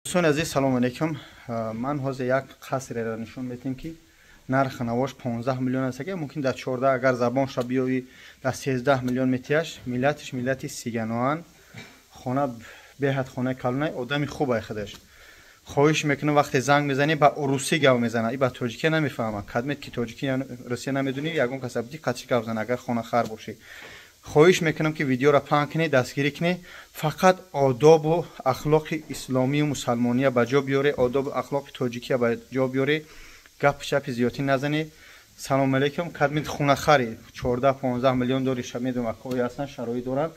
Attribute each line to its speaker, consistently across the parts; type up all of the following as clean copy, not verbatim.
Speaker 1: Дӯстони азиз, салому алейкум. Ман ҳозир як қасреро нишон медиҳем, ки нархи навош 15 миллион аст. Мумкин дар 14, агар забонша биёвӣ, дар 13 миллион метиҳаш. Миллатиш миллати сиганоан. Хона беҳад хонаи калонай, одами хуб ай худаш. Хоҳиш мекунам, вақте занг мезанӣ, ба русӣ гап мезана, и ба тоҷикия намефаҳма. Кадмет ки тоҷики русия намедонӣ, ягон каса бидӣ қатши гап зана, агар хонахар бошӣ. Хоҳиш мекунам, ки видеоро паҳн кунед, дастгирӣ кунед. Фақат одобу ахлоқи исломию мусалмония ба ҷо биёре, одобу ахлоқи тоҷикия ба ҷо биёре, гапу чапи зиёдтӣ назанед. Салому алейкум. Кадмит хонахари 14-15 миллион дори, медонам, акои ҳастанд, шароит доранд.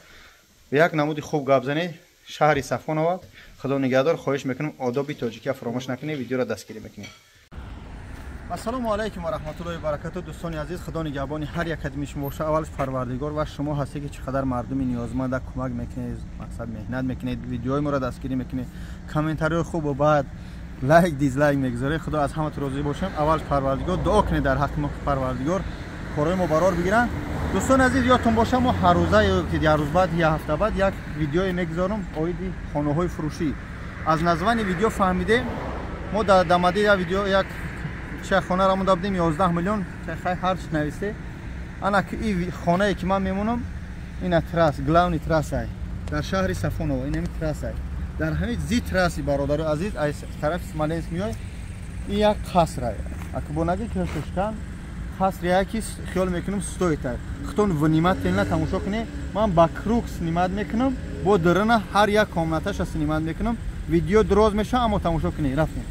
Speaker 1: Як намуди хуб гап занед. Шаҳри Сафонова. Худо нигаҳдор. Хоҳиш мекунам, одоби тоҷикия фаромӯш накунед, видеоро дастгирӣ мекунед. Ассалому алайкум ва раҳматуллоҳи ва баракату. Дӯстони азиз, худо нигаҳбони ҳар як кадими шумо боша. Аввалш Парвардигор ва шумо ҳастед, ки чӣ қадар мардуми ниёзманда кӯмак мекунед, мақсад меҳнат мекунед, видеои моро дастгирӣ мекунед, комментариҳои хубу баъд, лайк, дизлайк мегузоред. Худо аз ҳаматон розӣ бошам. Аввалш Парвардигор, дуо кунед дар ҳаққи мо, Парвардигор корҳои мо барор бигиранд. Дӯстони азиз, ёдтон боша, мо ҳаррӯза ё як рӯз баъд, як ҳафта баъд як видеое мегузорам оиди хонаҳои фурӯшӣ. Аз названи видео фаҳмидем, мо дар дамади як видео як ча хонаро монда будем 11 миллион, хай ҳарчи нависте. Ана ки и хонае ки ман мемонам, ина трасс, главный трассай дар шаҳри Сафоново, инами трассай. Дар ҳамин зи трасси, бародари азиз, аз тарафи Смоленск меой, ин як қасрай. Акбонаги кашошкан қаср яки хиёл мекунам стоит. Худтон внимательно тамошо кунед. Ман ба круг снимать мекунам, бо дарана ҳар як комнаташа снимать мекунам. Видео дроз меша, аммо тамошо кунед. Рафтем.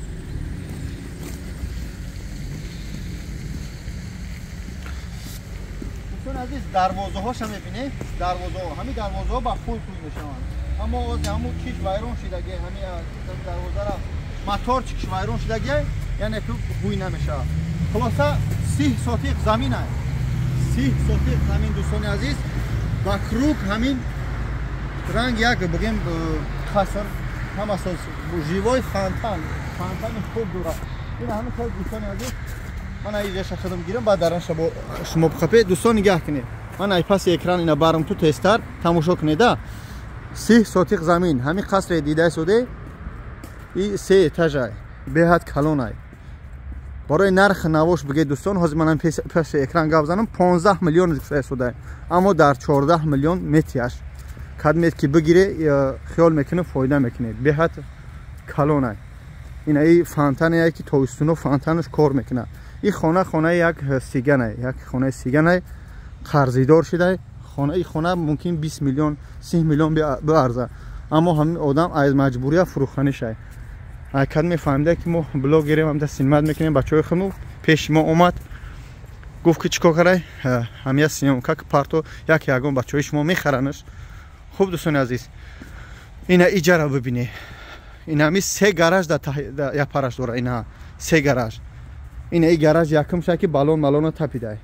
Speaker 1: Дӯстони азиз, дарвозаҳоша мебинед, дарвозаҳо, ҳамин дарвозаҳо ба пул пул мешаванд, аммо ози ҳамун чиш вайрон шидаги, ҳамин дарвозара моторчикш вайрон шидаги, яъне ки ҳуй намешавад. Хулоса, 30 сотиқ замин ай, 30 сотиқ замин, дӯстони азиз, ба круг ҳамин ранг як бигем қаср, ҳама живой фонтан, фонтани хуб дорад. Ин ҳамин хел, дӯстони азиз, ман иҷаша худам гирам, баъд дараша бо шумо бихапед. Дӯстон, нигаҳ кунед, ман ай паси экран ина барам, ту тезтар тамошо кунеда. 30 сотиқ замин, ҳамин қасре дидаи соде, и се этажай, беҳад калонай. Барои нархи навош бигед, дӯстон, ҳозир манам пеши экран гап занам, 15 миллион сода, аммо дар 14 миллион метиҳаш. Кадмет ки бигире, хиёл мекунем, фоида мекунед. Беҳад калонай. Ина и фонтане ки тобистуно фонтанаш кор мекунад. И хона хонаи як сиганай, як хонаи сиганай, қарзидор шидай. И хона мумкин 20 миллион, 30 миллион биарза, аммо ҳамин одам аз маҷбурия фурӯхтанӣ шай. Кад мефаҳмида, ки мо блогерем, ҳамда снимать мекунем, бачаҳои худмо пеши мо омад, гуфт, ки чӣ кор карай, ҳамия съёмка парто, як ягон бачаҳои шумо мехаранаш. Хуб, дӯстони азиз, ина иҷара бибине, ина ҳами се гараж дар як параш дора, ина се гараж. Ина и гараж якум шай, ки балон малона тапидай.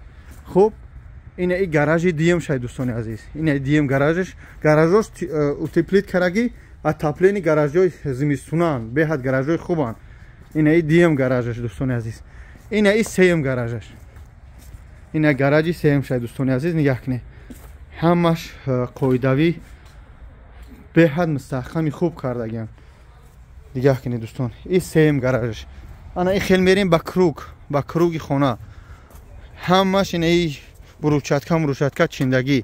Speaker 1: Хуб, ина и гаражи дуюм шай, дӯстони азиз, ина дуюм гаражиш. Гаражош утеплить караги, отопление, гаражҳои зимистунан, беҳад гаражҳои хубанд. Ина и дуюм гаражаш, дӯстони азиз, ина и сеюм гаражаш, ина гаражи сеюм шай, дӯстони азиз, нигаҳ кунед, ҳамаш қоидавӣ, беҳад мустаҳками хуб кардагиам. Нигаҳ кунед, дӯстон, и сеюм гаражаш. Ана и хел мерем ба круг, ба круги хона, ҳамаш ина и брусчатка, мрусчатка чиндагӣ.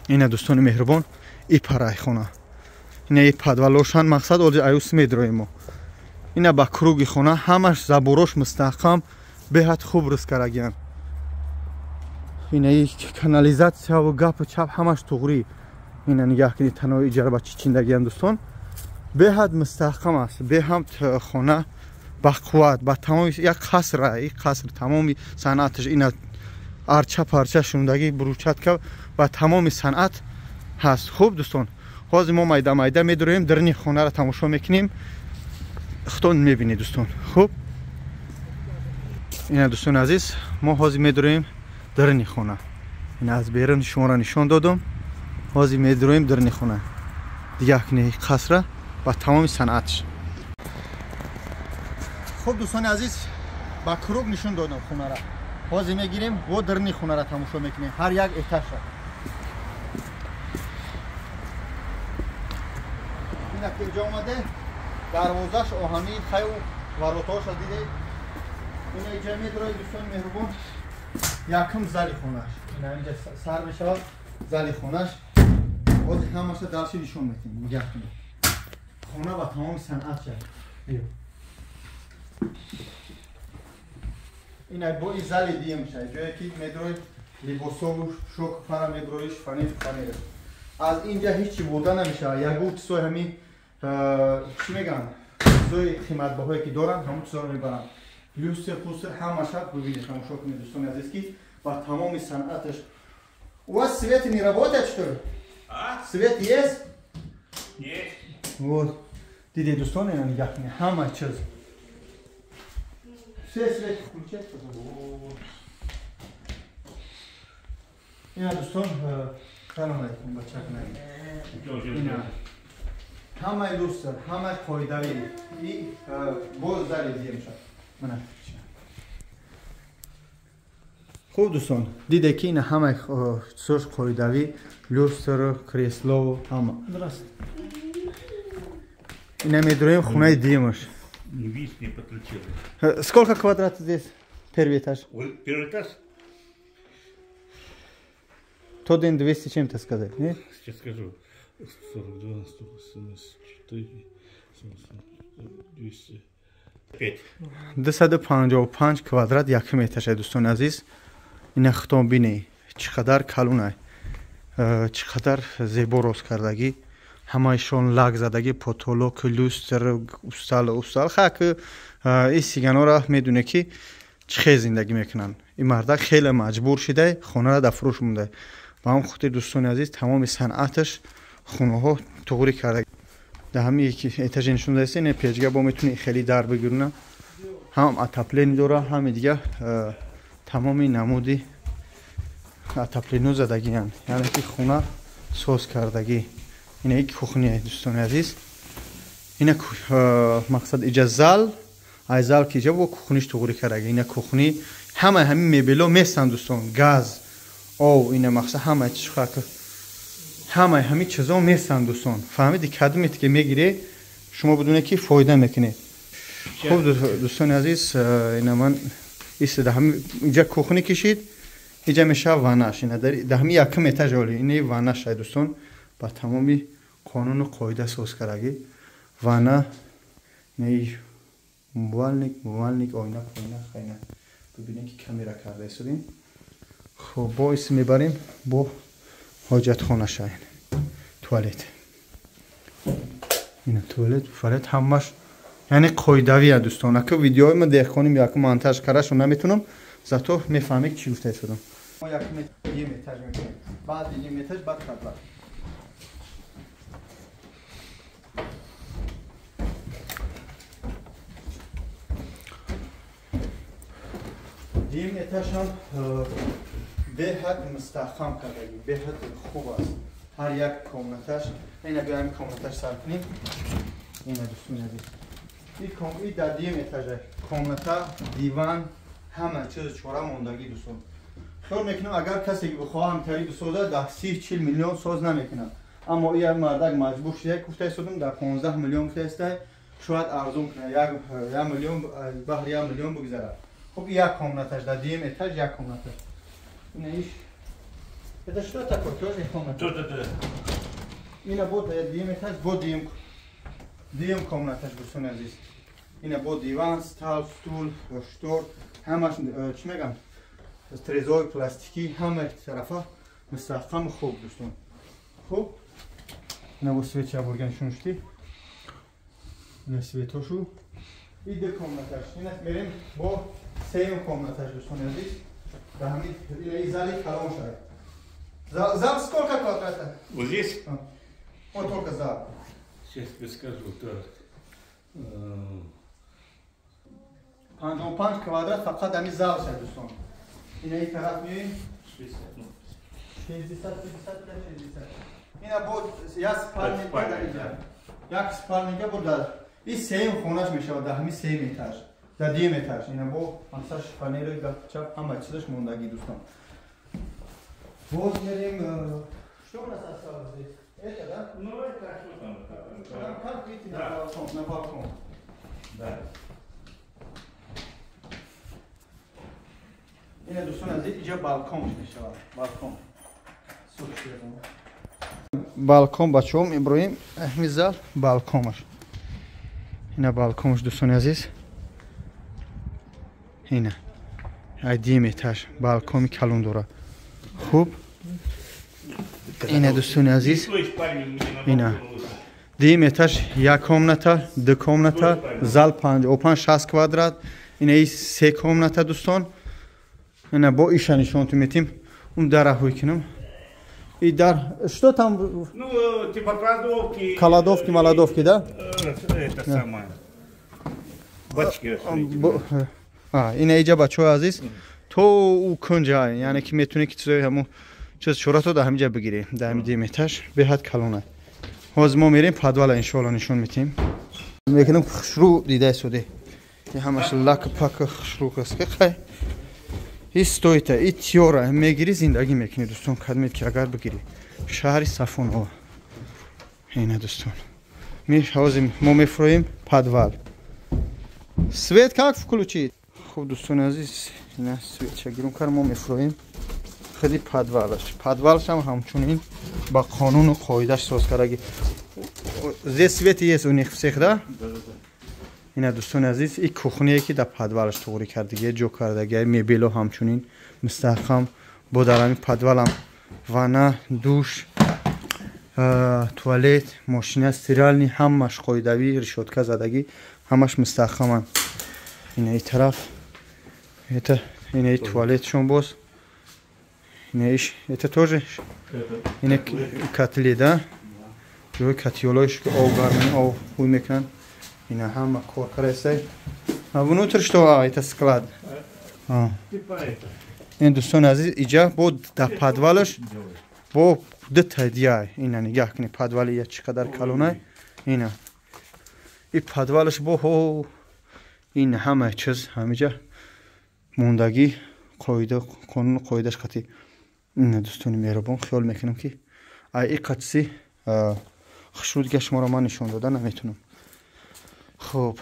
Speaker 1: Ина, дӯстони меҳрубон, и парай хона, ина и подвалошан, мақсад ози аюс медроем мо. Ина ба круги хона ҳамаш заборош мустаҳкам, беҳад хуб рис карагиян. Ина и канализатсияву гапу чап ҳамаш туғрӣ. Ина нигаҳ кунед, танои иҷара ба чӣ чиндагиян, дӯстон, беҳад мустаҳкам аст, беҳам хона бақувват, ба тамоми як қаср, и қаср тамоми санъаташ, ина арча парча шундагӣ, брусчатка, ба тамоми санъат ҳаст. Хуб, дӯстон, ҳозир мо майда майда медуроем, дарни хонаро тамошо мекунем, худтон мебинед, дӯстон. Хуб, ина, дӯстони азиз, мо ҳозир медуроем дарни хона. Ина аз берун шуморо нишон додум, ҳозир медуроем дарни хона. Дигаҳ кунед қасра ба тамоми санъатш. Хуб, дӯстони азиз, ба круг нишон додам хонара, ҳозир мегирем, бо дарни хонара тамошо мекунем, ҳар як этажа. Ина ки инҷа омаде, дарвозаш оҳанӣ, хаю воротаҳоша диде. Ина инҷа медрои дӯстони меҳрубон, якум зали хонаш. Ина инҷа сар мешавад зали хонаш. Ҳозир ҳамаша дарши нишон метем. Нигаҳ кунед. Хона ба тамоми санъат шад. Ина бо и зали дигар мешавад, ҷое ки медрои либосову шок фара меброи, шифонер фанер. Аз инҷа ҳеҷ чи бурда намешавад. Ягон чизои ҳамин чӣ мегӯянд, чизои қиматбаҳое ки доранд, ҳамон чизоро мебаранд. Люстр, пустр ҳамаша бибинед, тамошо кунед дӯстони азиз, ки ба тамоми санъаташ. У вас свет не работает, что ли? Свет есть?
Speaker 2: Есть.
Speaker 1: Вот. Дидед дӯстон, ина нигаҳ кунед, ҳама чиз. Все свет включать, пожалуйста. Ина дӯстон, салом алейкум, бачак. Ина ҳамаи люстр, ҳамаи қоидавӣ. И боз зали дигар мешавад. Мана. Хуб дӯстон, диде ки ина ҳамаи чизош қоидавӣ, люстр, кресло, ҳама. Ина медроем хонаи дуюмаш.
Speaker 2: Не подключили.
Speaker 1: Сколько квадрат здесь? Первый этаж.
Speaker 2: Первый этаж?
Speaker 1: Тот день 200 чем-то сказать, нет?
Speaker 2: Сейчас скажу. 42, 184, 205.
Speaker 1: 255 квадрат якум этаж, дӯстони азиз. Ина худтон бинед, чӣ қадар калунай, чӣ қадар зебо рост кардагӣ. Ҳамаишон лак задагӣ, потолок, люстр, устал, устал. Хак ин сиганора медоне ки чӣ хел зиндагӣ мекунанд. Ин мардак хеле маҷбур шида, хонаро дар фурӯш монда. Ба ҳам хотир дӯстони азиз, тамоми санъаташ хонаҳо туғрӣ карда. Дар ҳамин этаже нишон даст, ин печга бо метуни хеле дар бигирна. Ҳам отопление дора, ҳам дига тамоми намуди отопление задагиянд. Яъне ки хона соз кардагӣ. Ина як кухня дӯстони азиз. Ина мақсад иҷа зал, ай зал ки иҷа бо кухниш туғрӣ кардагӣ. Ина кухни, ҳама ҳамин мебело местанд дӯстон, газ, ов, ина мақсад ҳама чиз, ҳама ҳамин чизо местанд дӯстон. Фаҳмиди кадомете ки мегире, шумо бидоне ки фоида мекунед. Хуб дӯстони азиз, ина ман истода ҳамин иҷа кухни кишид, иҷа мешавад ваннаш. Ина дар ҳамин якум этаж оли, ина ваннаш ай дӯстон, ба тамоми қонуну қоида соз кардагӣ. Ванна, ина умывальник, умывальник, оина, пойна, хайна. Бибинед ки камера карда истодем. Хуб, бо ис мебарем бо ҳоҷатхона шайн. Туалет. Ина туалет, туалет ҳамаш яъне қоидавия дӯстон. Ака видеои ма деҳқоним якум монтаж карашо наметунам, зато мефаҳмед чӣ гуфта истодам. Мо якум этаж мекунем. Баъд дигим этаж, баъд қабла. Дигим этаж ҳам беҳад мустаҳкам кардагӣ, беҳад хуб аст. Ҳар як комнаташ, ина биё ҳамин комнаташ сар кунем. Ина дӯстони азиз, ин дар дуюм этажа комната, диван, ҳама чиз чора мондагӣ дӯстон. Хиёл мекунам агар касе ки бихоҳад ҳамтарӣ бисозад, дар 30-40 миллион соз намекунад. Аммо ин мардак маҷбур шуда, гуфта истодам, дар 15 миллион гуфта иста, шояд арзон кунад, 1 миллион баҳри 1 миллион бигзарад. Хуб, як комнаташ дар дуюм этаж, як комнаташ. Ина иш. Это что такое? Тоже комната?
Speaker 2: Да.
Speaker 1: Ина бо дуюм этаж, бо дуюм комнаташ дӯстони азиз. Ина бо диван, стол, стул, штор, ҳамаш чӣ мегӯям? Трезои пластикӣ, ҳама тарафа мустаҳкам хуб дӯстон. Хуб. Ина бо свеча бурган шуништи. Ина светошу. И ду комнаташ. Ина мерем бо сеюм комнаташ дӯстони азиз. Да ҳамин ина и зали калон шавад. Зал сколько квадратов?
Speaker 2: Вот здесь?
Speaker 1: Вот только зал.
Speaker 2: Сейчас тебе скажу. Так.
Speaker 1: 55 квадрат фақат ҳамин зал шавад дӯстон. Ина ин тараф меоем.
Speaker 2: 60.
Speaker 1: 60, 50, 60. Ина бо як спальник дар инҷа. Як спальник бо дар ин сеюм хонаш мешавад дар ҳамин сеюм этаж. Дар дуюм этаж. Ина бо ҳамсар шифонери гапчап ҳама чизаш мондагӣ дӯстон. Боз мерем. Что у нас осталось здесь? Это, да?
Speaker 2: Ну, это что там?
Speaker 1: Там как выйти на балкон? На балкон.
Speaker 2: Да.
Speaker 1: Ина дӯстон азиз, иҷа балкон мешавад. Балкон. Балкон бачаҳом Иброҳим ҳамин зал балконаш. Ина балконаш дӯстони азиз. Ина. Ай дим этаж балкони калон дорад. Хуб. Ина дӯстони азиз. Ина. Дим этаж як комната, ду комната, зал 55-60 квадрат. Ина и се комната дӯстон. Ина бо иша нишонту метим. Ун дара ҳуй кунам. И дар что там?
Speaker 2: Ну, типа кладовки.
Speaker 1: Кладовки, маладовки, да?
Speaker 2: Это самое. Бачки.
Speaker 1: Ина иҷа бачаҳои азиз то ӯ кунҷа, яъне ки метавонӣ ки чизои ҳамун чиз чорато дар ҳаминҷа бигирӣ. Дар ҳамин дим этаж беҳад калона. Ҳозир мо мерем подвала иншоалло нишон метиҳем. Мекунам хушрӯ дида истоде. И ҳамаш лак пак хушрӯ аст. Хай. И стоита, и тиёра мегирӣ зиндагӣ мекунӣ дӯстон, кадмед ки агар бигирӣ. Шаҳри Сафонова. Ина дӯстон. Ҳозир мо мефуроем подвал. Свет как включить? Хуб дӯстони азиз, ина светча гирум кар мо мефуроем худи подвалаш. Подвалашам ҳамчунин ба қонуну қоидаш соз кардаги. Здесь свет есть у них всех, да? Ина дӯстони азиз, и кухние ки дар подвалаш туғрӣ кардагия, ҷо кардагия, мебело ҳамчунин мустаҳкам. Бо дар ҳамин подвалам ванна, душ, туалет, мошина, стиральный, ҳамаш қоидавӣ, решётка задагӣ, ҳамаш мустаҳкаманд. Ина и тараф, это ина и туалетшон боз. Ина иш, это тоже ина котли, да? Ҷои котёлош ки об гарм, об ҳуй мекунанд. Ина ҳама кор карасай. А внутрь что? А, это склад. Ин дӯстони азиз, иҷа бо дар подвалаш бо дута дия. Ина нигаҳ кунед, подвали я чӣ қадар калонай. Ина. И подвалаш бо ҳо ин ҳама чиз ҳамиҷа мондагӣ, қоида, қонуну қоидаш қатӣ. Ина дӯстони меҳрубон, хиёл мекунам ки ай и қатси хушрӯ дига шуморо ман нишон дода наметунам. Хуб,